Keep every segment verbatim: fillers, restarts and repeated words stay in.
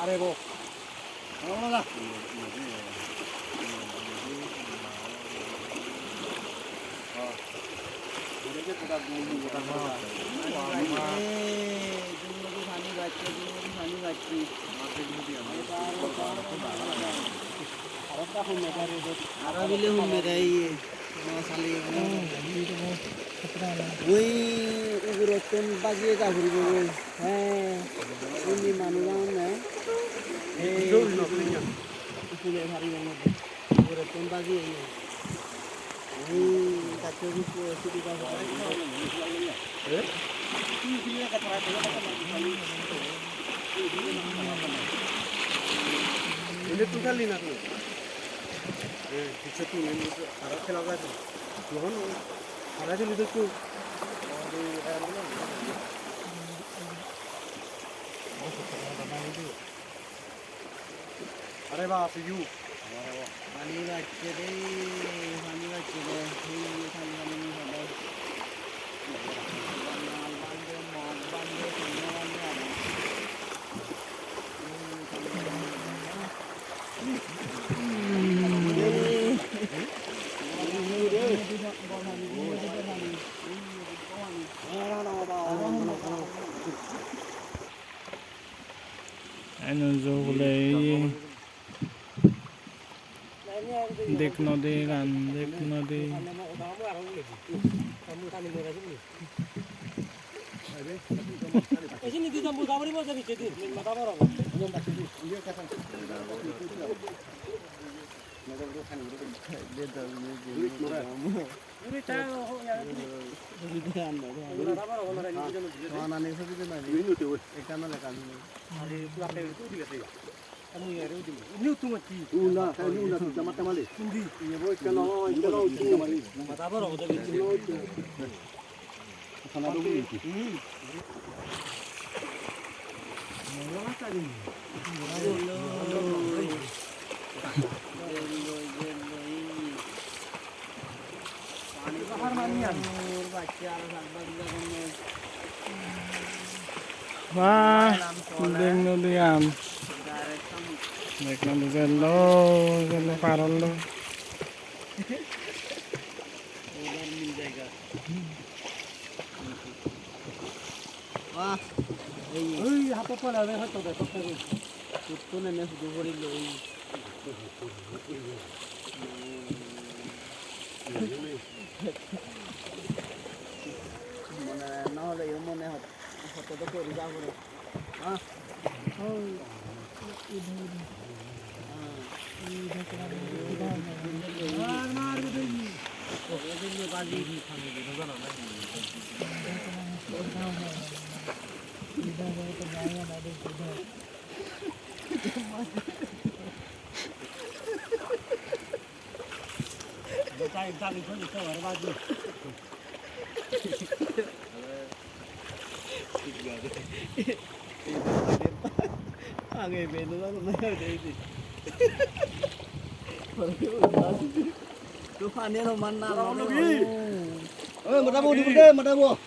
Are bo. Aro bile humme de iye. Ui, ugurottun bajiye ja puribo goi. He, undi manuj agon ne? He, ugurottun bajiye iye. Ui, gaccho bukko sidi ba. Indi tun salli na tun. Eh, picche tun, indi tun, aro khela jai tun. Johon, aro juli tun. Are ba, see you. Pani bacche de, pani bacche de, pani, pani, pani, pani. Eno jo hule ei Dek nodi gan, dek nodi. Wah, dek nodi an. Dek nodi jello, jello par ollo. Wah, ei. Oi, hato pole ave, hato de, hato de. Tutto nene hudu gorilo, oi. Mone no hole yo mone hot, hoto do kori ja pore. Ah. Age beno na na de. To pani no man na. Oi, mata bo, de, mata bo.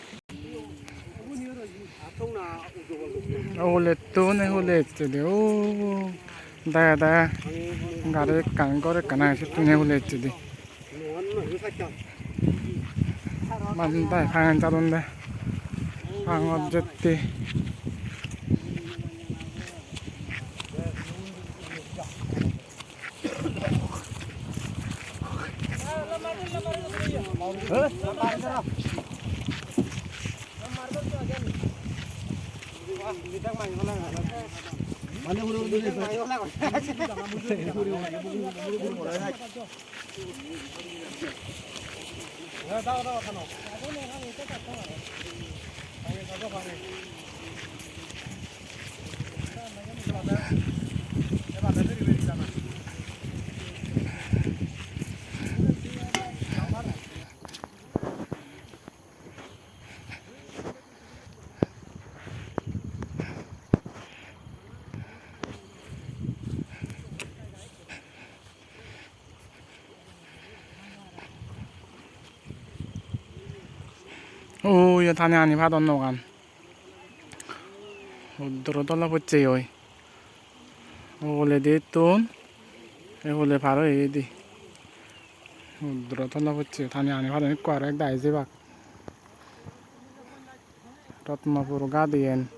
Hulettun, hulettun de. O, da, da. Gari ekkan, ghor ekkan age, settun hulettun de. Bandai pangan jadon de. Pangot jette. Oh, iyot hani hani padon nogan. Hudduro dolo pocche oi. Uguredi ettun, ei hule par oye de. Udro tono pocche, tani ani padon ekko aro ek dagi jebak. Ratnapur ghat iyen.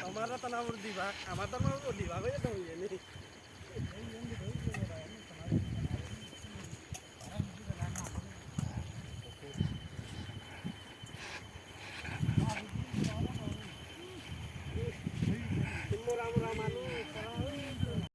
Tomar Ratnapur dibak, amar Ratnapur dibak oye to iyen.